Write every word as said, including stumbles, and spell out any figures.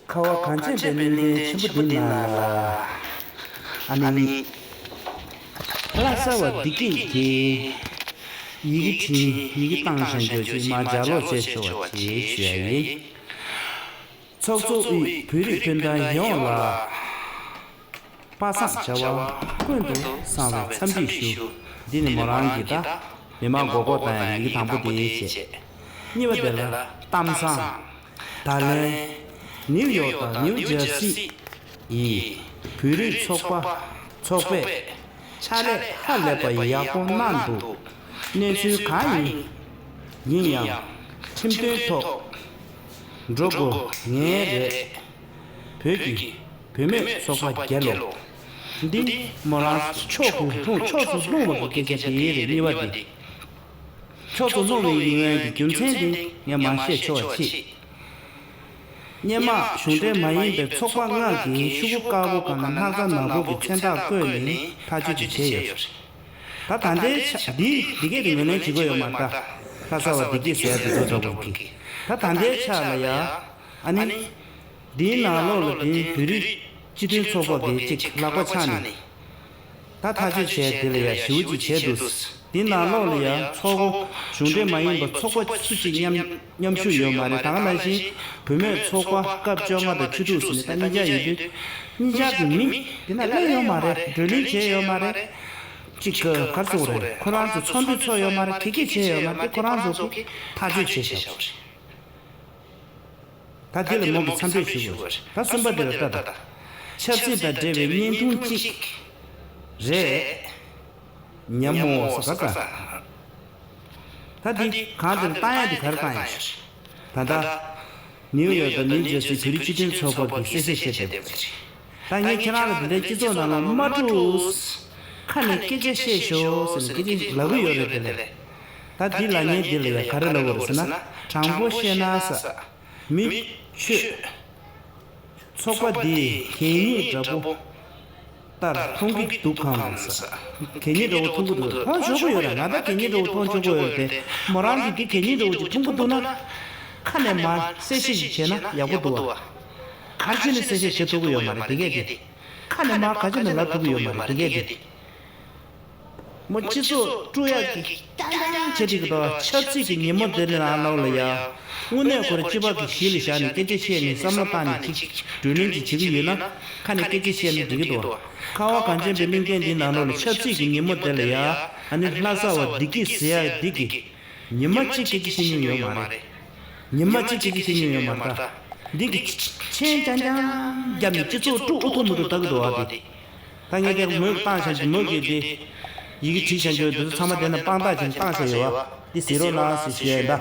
ཁ་བ་གངས་ཅན་པའི་གླིང་ཕྲན་ཆེན་པོ་འདི་ན་ལ། ཨ་ནི། ལྷ་ས་བ་བདེ་སྐྱིད་ཀྱིས་ཡི་གེ་བྲིས་ཡི་གེ་བཏང་བཞག་རྒྱུ་ཅིག་མར་ལྗགས་ཀློག་བྱས་ཆོག་པ་ཅིག་ཞུ་ཡ་ཡིན། ཚོགས་གཙོ་དབུས་བོད་རིགས་སྤུན་ཟླ་ཡོངས་ལ། པ་སངས་བྱ་བ་ཀུན་ཏུ་བཟང་བའི་འཚམས་འདྲི་ཞུ། འདི་ནི་མོ་རང་གི་ད་མི་མང་མགོ་སྐོར་བཏང་ཡ་ཡི་གེ་དང་པོ་དེ་བྱས། གཉིས་པ་དེ་ལ་གཏམ་བཟང་། ད་ལན། ནིའུ་ཡོག་དང་ནིའུ་ཇར་སི་ཡི་བོད་རིགས་ཚོགས་པ་ཚོགས་པས་ཕྱག་ལས་ཧ་ལས་པ་ཡག་པོ་གནང་འདུག་གནས་ཚུལ་གང་ཡིན་ཡིན་ཡང་ཁྲིམས་དོན་ཐོག་འགྲོ་དགོས་ངེས་རེད། བོད་ཀྱི་བུད་མེད་ཚོགས་པ་རྒྱལ་ལོ། འདི་མོ་རང་ཕྱོགས་ཀྱི་ལྷུང་ཕྱོགས་སུ་ལྷུང་བ་གི་སྐད་ཆ་དེ་རེད། གཉིས་པ་དེ། ཕྱོགས་སུ་ལྷུང་བའི་ཡིན་ཡོན་གྱི་རྒྱུ་མཚན་དེ་ངས་མ་བཤད་ཆོག་པ་ཅིག་སྔོན་མ་གཞུང་འབྲེལ་མ་ཡིན་པའི་ཚོགས་པ་ལྔ་གིས་ཤོག་གུ་དཀར་པོ་སྒང་ལ་སྣག་ཚ་ནག་པོ་གི་མཚན་རྟགས་བཀོད་ནས་ཐག་གཅོད་ཅིག་བྱས་ཡོད་རེད། ད་ད་ལྟའི་ཆ་འདི་འདི་གས་དེ་ངོས་ལེན་བྱེད་དགོས་ཡོད་མ་རེད་ད། ལྷ་ས་བ་བདེ་སྐྱིད་ཟེར་ཡ་དེ་ཚོ་འདྲ་པོ་གི། ད་ད་ལྟའི་ཆ་ལ་ཡ། ཨ་ནི། འདིའི་ནང་ལོགས་ལ་དེ་བོད་རིགས་སྤྱི་མཐུན་ཚོགས་པ་གིས་ཅིག་ལག་པ་འཆང་ནས། ད་ཐག་གཅོད་བྱས་དེ་ལ་ཡ་ཞེ་པོ་ཅིག་བྱས་འདུག་འདིའི་ནང་ལོགས་ལ་ཡ་ཚོགས་པ་གཞུང་འབྲེལ་མ་ཡིན་པ་ཚོགས་པ་སུ་གཅིག་མཉམ་མཉམ་ཞུགས་ཡོད་མ་རེད། ད་ག་ནང་བཞིན་བུད་མེད་ཚོགས་པ་སྐབས་བཅོ་ལྔ་དང་བཅུ་དྲུག་ཟེར་ནས་ད་གཉིས་ཆ་ཡིན་དུས། གཉིས་ཆ་གི་མི་དེ་ན་སླེབས་ཡོད་མ་རེད། བགྲོ་གླེང་བྱས་ཡོད་མ་རེད། གཅིག་ག་གར་སོང་རེད། ཁོ་རང་ཚོ་ཚོགས་འདུ་ཚོགས་ཡོད་མ་རེད། ག་གེ་བྱས་ཡོད་མ་རེད། ཁོ་རང་ཚོ་གིས་ཐག་གཅོད་བྱས་བཞག་པ་རེད། ད་འདི་ལ་མོ་གི་མཚམས་འདྲི་ཞུ་དགོས་རེད། ད་གསུམ་པ་འདི་ལ་ལྟ་ད། ཆབ་སྲིད་དང་འབྲེལ་བའི་བརྙན་ཐུང་གཅིག་རེད། ཉམས་མོ་ཟེར་ག་ད། ད་འདི་གང་དེར་བཏང་ཡ་འདི་གར་བཏང་ཡ་ཞིག་ད་ལྟ། ནིའུ་ཡོག་དང་ནིའུ་ཇར་སི་བོད་རིགས་སྤྱི་མཐུན་ཚོགས་པ་གིས་གསལ་བཤད་བྱས་བསྡད་པ་རེད། ད་ངས་ཁྱེད་རང་ལ་འདི་འདྲའི་སྤྱི་ཚོགས་ནང་ལ་མ་འགྲོ། ཁ་ནས་སྐད་ཆ་བཤད་ཤོག་ཟེར་ནས་སྐད་ཆ་ལབ་ཀྱི་ཡོད་རེད། དེ་ལས་ད་འདི་ལ་ངས་འདི་ལ་ཡ་ག་རེ་ལབ་དགོས་རེད་ཟེར་ན། དྲང་པོ་བཤད་ན་ས། མི་ཁྱོད། ཚོགས་པ་འདི་གད་སྙིགས་འདྲ་པོ་ལྟར་མཐོང་གི་འདུག་གམ་ས། གད་སྙིགས་འདྲ་པོ་མཐོང་གི་འདུག་མཐོང་ཆོག་གི་ཡོད་རེད། ང་ད་གད་སྙིགས་འདྲ་པོ་མཐོང་ཆོག་གི་ཡོད་རེད་དེ། མོ་རང་གིས་འདི་གད་སྙིགས་འདྲ་པོ་ཅིག་མཐོང་གི་འདུག་ན། ཁ་ནས་མར་གསལ་བཤད་ཅིག་བྱས་ན་ཡག་པོ་འདུག་བ། ག་རེ་བྱས་ནས་གསལ་བཤད་བྱེད་ཐུབ་ཀྱི་ཡོད་མ་རེད་དེ་གས་དེ། ཁ་ནས་མར་ག་ཅི་ནས་ལབ་ཐུབ་ཀྱི་ཡོད་མ་རེད་དེ་གས་དེ། མོ་སྤྱི་ཚོགས་དཀྲུག་ཡག་གི་རྐྱང་རྐྱང་བྱེད་ཀྱི་འདུག་ཆབ་སྲིད་ཀྱི་ཉིན་མོ་འདི་ནང་ལོགས་ལ་ཡ། དངོས་གནས་ཁོ་རང་སྤྱི་པ་གི་གཞི་ལ་བཞག་ནས་སྐད་ཆ་བཤད་ནས་བསམ་བློ་བཏང་ནས་ཅིག་བགྲོ་གླེང་ཅིག་བྱེད་ཀྱི་ཡོད་ན། ཁ་ནས་སྐད་ཆ་བཤད་ན་འགྲིག་གི་འདུག་ཁ་བ་གངས་ཅན་པའི་གླིང་ཕྲན་འདིའི་ནང་ལོགས་ལ་ཆབ་སྲིད་ཀྱི་ཉིན་མོ་འདི་ལ་ཡ། ཨ་ནི་ལྷ་ས་བ་བདེ་སྐྱིད་ཟེར་ཡ་འདི་གི་ཉི་མ་གཅིག་སྐད་ཆ་བཤད་མྱོང་ཡོད་མ་རེད། ཉི་མ་གཅིག་སྐད་ཆ་བཤད་མྱོང་ཡོད་མ་རེད་ད། འདི་གི་མཆན་རྐྱང་རྐྱང་བརྒྱབ་ནས་སྤྱི་ཚོགས་དཀྲུག་ཨུ་ཐུག་མུ་ཐུག་ལྟ་གི་འདུག་ཨ་དེ། ད་ངས་དེ་མོས་བཏང་བཞག་གི་མོས་ཀྱིས་དེ་ཡི་གེ་བྲིས་བཞག་གི་འདུག་ཚང་མ་དེ་ན་དཔང་རྟགས་ཀྱང་བཏང་བཞག་ཡོད་ཨ། འདི་གཟིགས་རོགས་གནང་ཟེར་ཞུ་ཡ་ཡིན་ད།